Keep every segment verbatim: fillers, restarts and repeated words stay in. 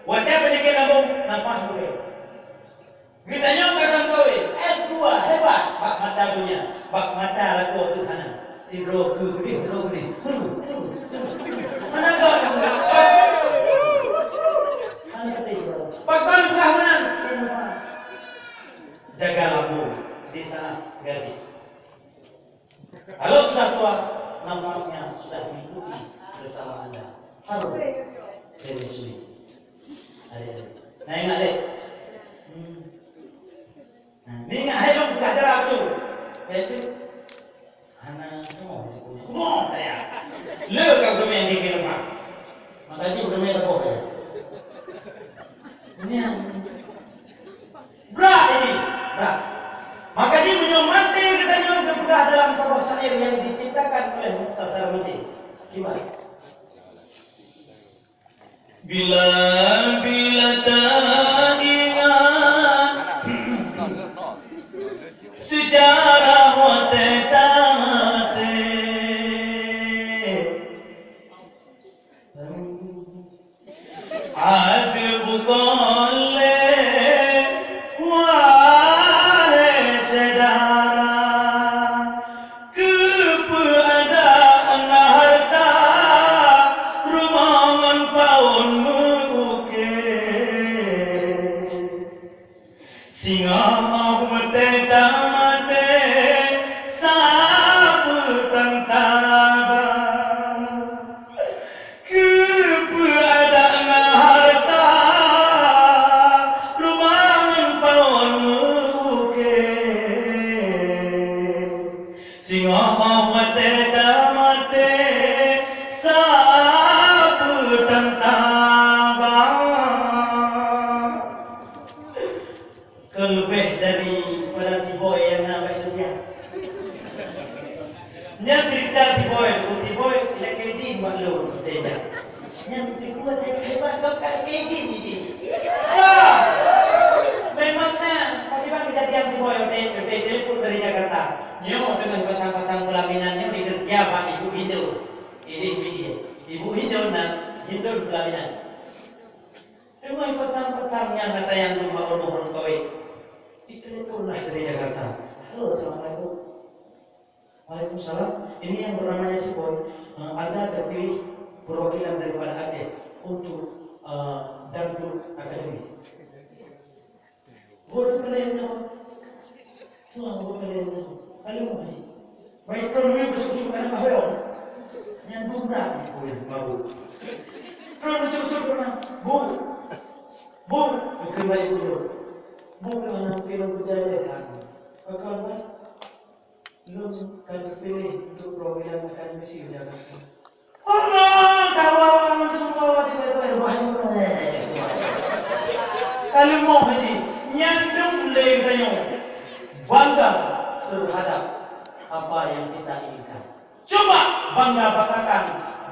Watèe peunyakét lambông, nafah kurang. Geutanyoe ka meukawen, S dua, hebat, bak mata donya, bak mata lakoe teuh hana. Sidroe keu geuh, sidroe geuh. Hana gak. Hana gak. Pakon peugah meunan? Jaga lambung di saat gadis. Kalau sudah tua, nafasnya sudah mengikuti bersama Anda. Harum dan sulit. Adik-adik. Nah, ingat deh. Hmm. Nah, ni ingat hai dong buka jalan tu. Itu hana semua. Semua saya. Le kau demi yang kira mah. Makanya udah main apa saya. Ini yang Brat ini, brat. Maka di meunyoe maté geutanyoe geupeugah dalam saboh syair nyang diciptakan oleh Mukhtasar Mesir. Kiban? Bila-bila taingat sejarah watèe tamaté. Aseue bukon lé, wahé syedara, keupeue adak ngon hareuta, rumoh ngon paon meu-ukée. Singoh óh watèe tamaté, sapeue tan taba. Keupeue adak ngon hareuta, rumoh ngon paon meu-ukée. Singoh óh watèe tamaté, sapeue tan taba. Keu leubeh daripada T-boy nyang na bak Indonesia. Nyan cerita T-boy, T-boy, ilèe keudin bak lôn, Teja. Nyan keudua saya hebat, bahkan keudin, keudin. Wah! Memang na, bagaimana kejadian T-boy, oke, oke, telepon dari Jakarta. Nyoe dengan batang-batang pelaminan nyoe dikerja bak ibu Hindu. Ini dia. Ibu Hindu na, Hindu pelaminan. Teuma petang-petang nyan na tayang dum bak rumoh ureueng kawin. Ditelepon lah dari Jakarta. "Halo, assalamualaikum." "Waalaikumsalam. Ini yang bernamanya si Boy. Eh, anda terpilih perwakilan daripada Aceh untuk, eh, dangdut akademi." Bodoh kalian nyoe. Tuan, bodoh kalian nyoe. Kalian mau beli. Baik, kalau dulu bersujud karena mahal. Nyan dum brat ni, oh, ya, mabuk. Kalau bersujud karena, "Bu, Bu, bukan baik dulu. Bu, mana mungkin aku jalan, kan? Bakal baik." Lôn ka geupiléh untuk perwakilan akademisi Jakarta. Allah, kawan-kawan, untuk membawa tiba-tiba wahyu. Ka leumoh jih, nyan dum lé geutanyoe bangga terhadap apa yang kita inginkan. Coba bangga-banggakan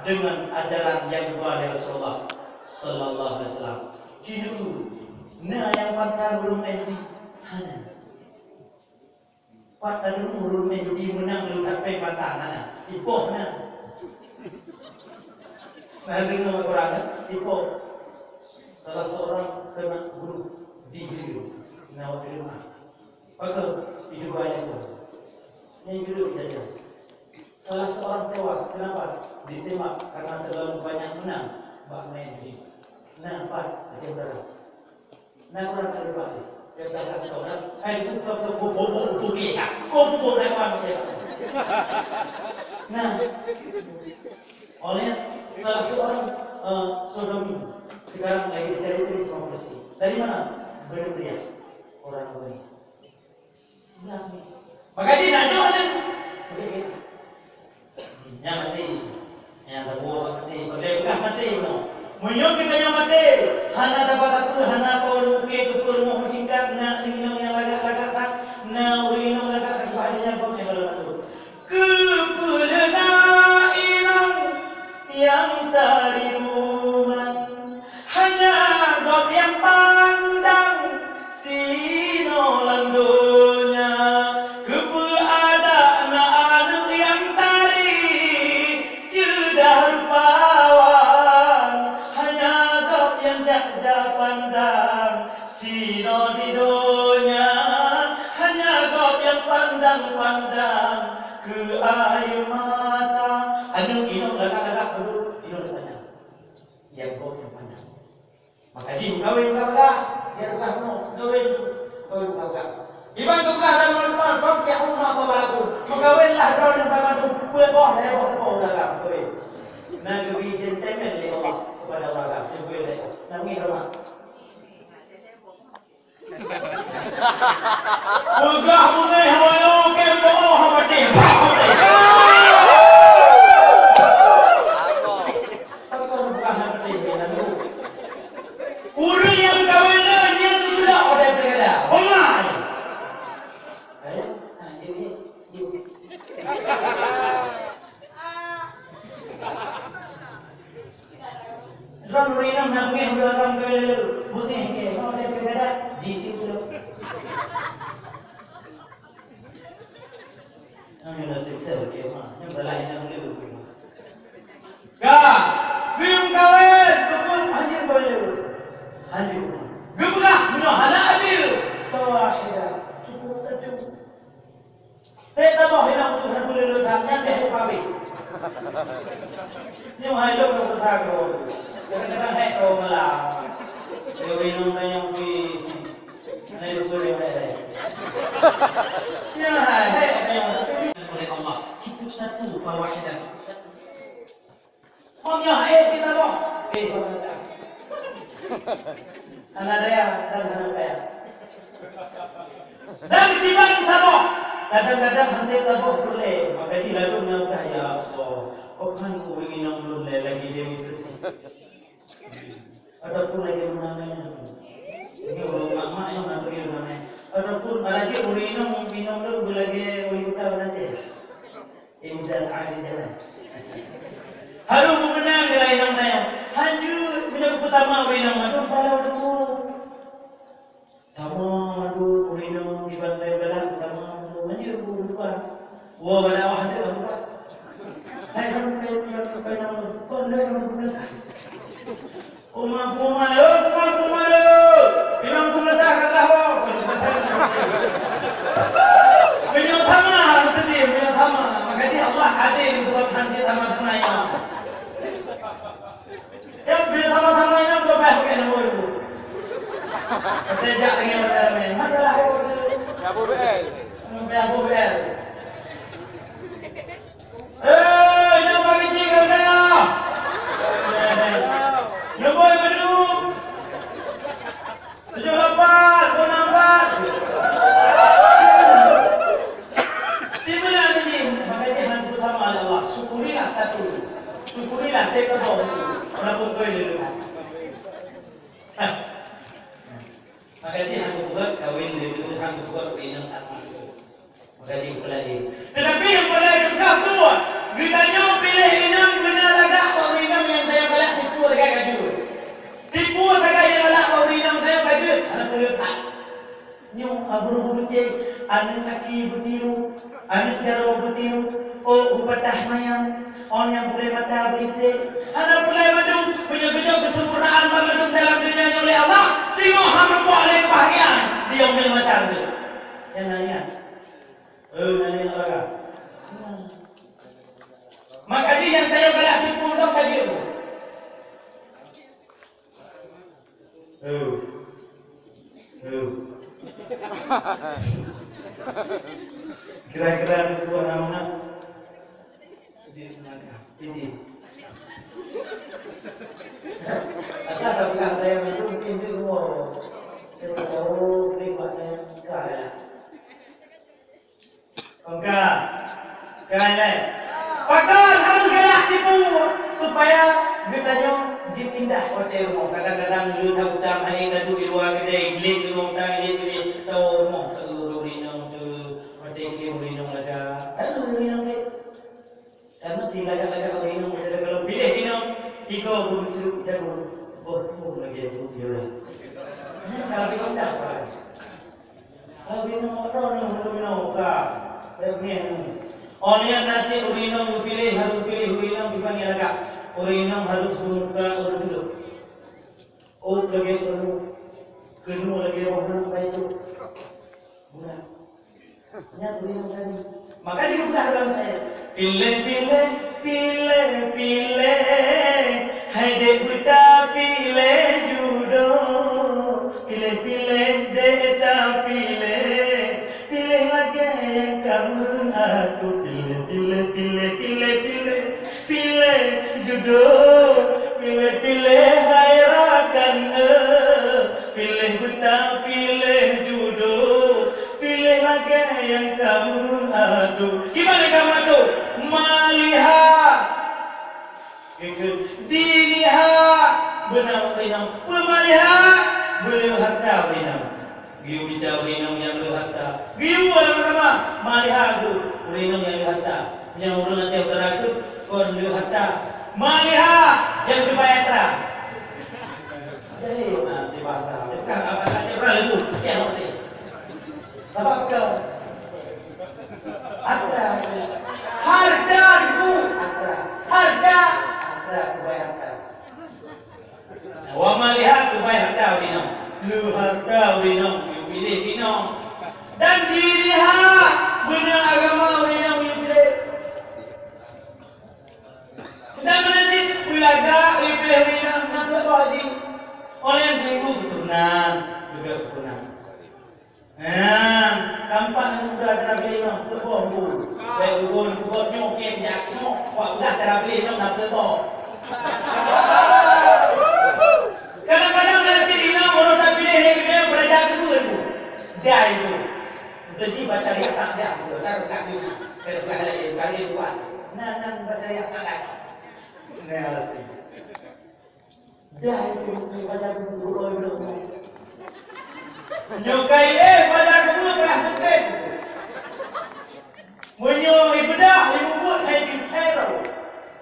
dengan ajaran yang dibawa dari Rasulullah sallallahu alaihi wasallam. Kini na nyang pantang ureueng M D, hana. Pat tadeungoe ureueng mé judi meunang leukat péng mata na, na. Ipoh na. Na deungoe ureueng, ipoh. Salah seorang kena bunuh di Hindu. Na, waktu jemaah. Maka, itu banyak tu. Yang dulu kejadian. Salah seorang tewas. Kenapa? Ditembak karena terlalu banyak menang bak main judi. Na, pat, macam berapa? Nah, orang tak lupa ni. Dia kata, "Kau nak, hai, buka, buka, buka, buka, buka, buka, buka, buka, buka." Nah, oleh salah seorang, eh, sodomi sekarang lagi dicari-cari sama polisi. Dari mana? Bener dia. Orang Bugis. Maka jih na nyoe nyan. Nyan maté. Nyan tabuet maté. Pakai peugah maté nyoe. Meunyoe geutanyoe maté, hana taba sapeue, hana paon mukée keupeue rumoh meucingkat, na inong nyang lagak-lagak that, na ureueng inong lagak that, bah nyan gob nyang lagak that. Keupeue na inong nyang tari ruman? Hanya gob nyang pandang sinoe lam donya. Keupeue adak na aneuk nyang tari ceudah rupawan? Hanya gob nyang Jah pandang sinoe di donya, hanya gob nyang pandang-pandang keu ayu mata. Aneuk inong lagak-lagak dulu, inong panyang. Nyang gob nyang panyang. Maka jih meukawen buka bagah, biar buka bunoe, meukawen, meukawen buka bagah. Iban tugaih dan manfaat, fankihu ma taba lakum. Meukawenlah droeneuh banmandum, peuet boh, lhèe boh, lhèe boh ureueng agam, meukawen. Na geubri gentleman lé Allah kepada ureueng agam, meukawen lé Allah. Na meukawen horeumat. Peugah beungéh awai, oke, boh, hamaté. Ureueng nyang kawen lé nyan sudah odeh teuga. Boh mai. Eh? Ah, yuk, yuk, yuk. Droeneuh ureueng inong na beungéh ureueng agam kawen lé. Beungéh ke, mau lé teuga dah? Ji siuroe. Nyoe na teuka, oke, ma. Nyoe balaih inong lé. Ka, geuyue meukawen, beutôi, hanjeuet boh lé. Hanjeuet. Geupeugah, meunyoe hana adil, fawahidah, cukup satu. Teuka boh inong tu satu lé lôn that, nyan deh pabéh. Nyoe hai lôn ka peusa ko. Kadang-kadang hai ko malam. Dia inong tayong di, hai lôn boleh hai hai. Ya hai hai tayong. Oleh Allah, cukup satu, fawahidah, cukup satu. Meunyoe hai cit taboh, eh, hana daya dan hana upaya. Dan kiban taboh, kadang-kadang hana taboh peureulèe, maka jih ladôm na udah, "Ya Allah, kok khan ureueng inong lôn lé lagèe Dewi Persik." Ataupun lagèe Luna Maya. Ini ureueng mak-mak nyang hana peue Luna Maya. Ataupun lagèe ureueng inong, inong lôn beulagèe ureueng buta beunaséh. Imtiyaz Ali Jamal. Harôh meukeunang keu inong tanyoe. Hanjeuet meunyoe peutama ureueng inong mandum pala ureueng guru. Tama mandum ureueng inong di bantai barat, tama mandum hanjeuet guru lupa. Woe bak dakwah hanjeuet lupa. Hai, hai, hai, hai, hai, hai, kon lé ureueng lupa. Uma puma lo, uma puma lo. Imam puma dah kata ho. Meunyoe sama, beutôi, meunyoe sama. Maka di Allah adil buat hanjeuet sama-sama imam. Ya, bila sama-sama imam, kau payah pakai nombor dulu. Saya jak dengan orang ramai. Masalah ho. Ya, Abu B L. Ya, Abu B L. Eh, nyoe bagi tiga saya. Nyoe boh mandum. Tujuh lapan, dua enam belas. Sibeuna nyoe, makanya hantu sama Allah. Syukurilah satu. Syukurilah, saya kata. Walaupun kau yang dulu. Hah. Maka jih han geupeugöt kawén lé ureueng, han geupeugöt ureueng inong that mantong. Maka jih peulajari. Teutapi nyang peulajari teuka peue? Geutanyoe piléh inong beuna lagak bak ureueng inong nyang tanyoe galak tipu sagai ka jeuet. Tipu sagai nyang galak bak ureueng inong tanyoe ka jeuet, hana peue that. Nyoe abu-abu beucék, aneuk aki beutiru. Aneuk jaroe beutiru, ôk beupatah manyang, ôn nyang bulèe mata beuliték. Hana peue lé mandum, meunyoe beujeuet keusempurnaan banmandum dalam donya nyoe lé Allah, singoh han meureumpok lé keubahagiaan di Yaumil Mahsyar nyoe. Nyan na niat. Eh, na niat Allah ka. Maka jih nyang tanyoe galak tipu lom ka jeuet. Oh. Oh. Kira-kira ada dua nama. Ini. Ada tak bilang saya itu mungkin di luar. Kita tahu, ini maknanya kaya. Kon ka. Ka ilèe. Pakon harôh galak tipu supaya geutanyoe jipindah watèe rumoh. Kadang-kadang lheueh that utang hai ka duek di luwa keudè, gleh di rumoh utang, gleh, gleh, tawoe rumoh, tawoe ureueng inong teuh, watèe keu ureueng inong lagak. Tawoe ureueng inong gleh. Karena tinggal lagak-lagak ureueng inong, watèe ka lôn piléh inong, tiga puluh jago. Boh, boh lagèe tu, ya. Ini kalau dikontak, Pak. Lagèe nyoe droeneuh, lagèe nyoe ka. Lagèe nyoe. Óh lheueh na cit ureueng inong geupiléh, harôh piléh ureueng inong dipanggil lagak. Ureueng inong harôh meumuka ureueng tulok. Ôk lagèe keunoe, keunoe lagèe roh nang bacut. Bulat. Nyan ureueng nyang tadi. Maka dipeugah dalam syair, "Piléh-piléh, piléh-piléh, hai dek beuta piléh judoe. Piléh-piléh, dek tapiléh, piléh lagèe nyang ka meuaku. Piléh-piléh, piléh-piléh, piléh, piléh judoe. Piléh-piléh, hai rakan, eh. Piléh beuta, piléh judoe, piléh lagèe nyang ka meuaku." Kiban nyang ka meuaku? Maliha. Diniha, beuna ureueng inong. Peue maliha? Beuleu harta ureueng inong. Geuyue mita ureueng inong nyang le harta. Geuyue sama-sama maliha geuh ureueng inong nyang le harta. Nyang ureueng Aceh Utara geuh kon le harta. Maliha nyang teubayar harta. Jadi, ah, di bahasa, bukan apa saja, orang lembut, ya, oke. Apa kau? Harta. Harta itu harta. Harta. Harta, kubai harta. Wa maliha, kubai harta ureueng inong. Lu harta ureueng inong, yue piléh inong. Dan diniha, beuna agama ureueng inong, yue piléh. Dan meunan cit peulagak, iblih inong na peuet boh jih. Oleh minggu keuturonan, juga keuturonan. Nah, tampak aneuk muda cara pilih inong, peuet boh bu. Baik ugon, peuet nyoe, kem jak nyoe, wak udah cara pilih inong na peuet boh. Kadang-kadang na cit inong, ureueng tapiléh lé geude, beurajak keubeuen bu. Dai bu. Jadi bahasa dia tak ada, bu. Taruh kat dunia. Kalau bukan lagi, bukan lagi, bukan. Nah, nah, bahasa dia tak ada. Nah, pasti. Dah itu baca buku roh hidup. Nyokai eh baca buku dah sempit. Meunyoe ibadah ibu buat hai di channel.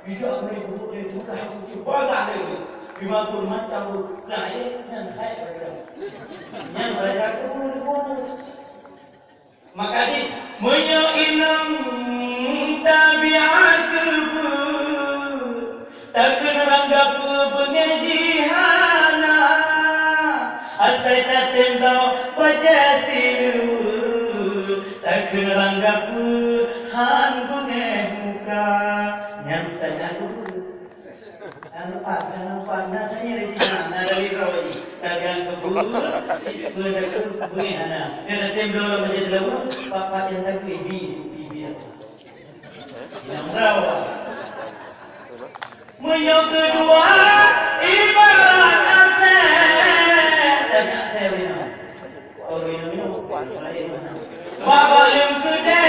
Tidak boleh buku dia sudah itu banyak lagi. Lima puluh macam buku lain yang hai baca. Yang baca buku di buku. Maka jih, meunyoe inong tabiat keubeue, takheun ranggapeue beungéh jih hana, asai tatem bloe bajée siluweue, takheun ranggapeue han beungéh muka. Nyan tabiat keubeue. Anu pat, anu pat, na sanyir di na, na dari roh ji. Dagang kebun, si pun dah tu, bunyi hana. Dia dah tem dulu macam tu, pat-pat yang tak bi, bi, bi, bi apa? Yang rawa. Meunyoe keudua, ibarat asèe. Tanya saya bina. Orang minum-minum, lain mana? Bak-bak leuem keudè,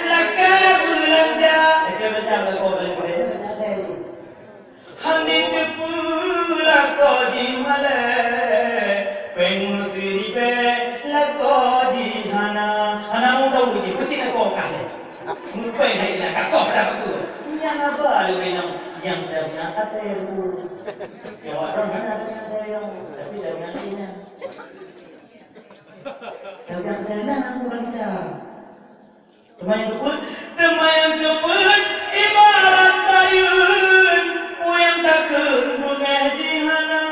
lakèe beulanja. Lakèe beulanja, lakèe beulanja, lakèe beulanja. Hana teupeu lakoe jih malèe, péng meusiribèe lakoe jih hana. Hana meudawu jih, peucit lakoe kah lé. Meupéng hai inan, ka koh pada peue. Nyan haba lé ureueng inong nyang tabiat asèe. Nyoe ureueng hana tabiat asèe, tapi tabiat asèe nyan. Tabiat asèe nyan aku bagi tahu. Teuma nyang keupeuet, teuma nyang keupeuet, ibarat bayeuen, peue nyang takheun beungéh jih hana.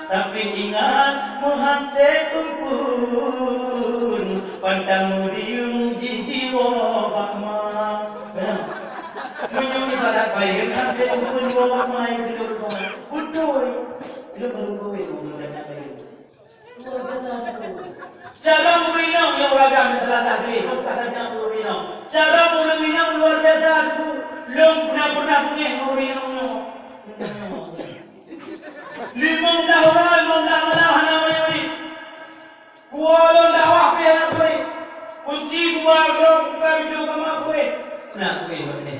Tapi ingat, meuhan teupeue, pantang meudiyeueng jih jiwoe bak ma. Meunyoe ibarat bayeuen, han teupeue jiwoe bak ma, beutôi. Lôn baru kawin, umur dah sampai. Luar biasa, Teungku. Carông ureueng inong nyang uragam nyang teulatah gleh, lôn ka tanyong ureueng inong. Carông ureueng inong luar biasa, Teungku. Lôn pernah, pernah beungéh ngon ureueng inong nyoe. Limong blah uroe, limong blah malam hana ureueng-ureueng. Kuwoe lôn dakwah pih hana ureueng. Kunci gua lôn buka pintoe kama ureueng. Na ureueng nyoe.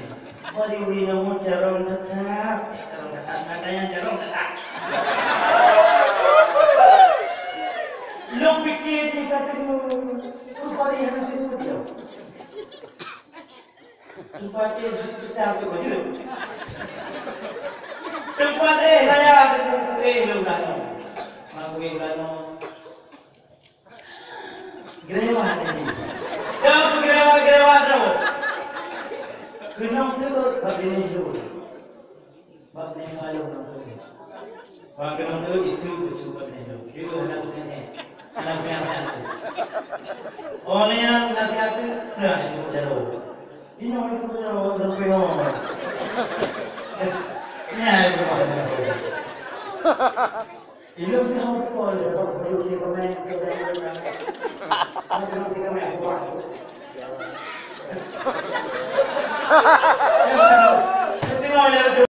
Bari ureueng inong carông that-that, carông that-that, mata nyang carông that-that. Lôn pike di ka teungoh, rupari hana teungoh dia. Teumpat éh ceuta tu baju. Teumpat éh saya teungoh éh lôn dalam. Mak éh dalam. Geureuwah tadi. Kau tu geureuwah-geureuwah tu. Keunong teuk bak binéh lôn. Bak binéh lôn. Wah, keunoe tu itu bersumber nyoe. Dia hana bersini. Hana biar hana tu. Orang yang nak dia tu, nah, itu bersumber. Ini orang itu bersumber, orang tu bersumber. Nah, itu bersumber. Ilôn pih hom pukon lé, sabab meunyoe si peumain, si peumain, si peumain buah.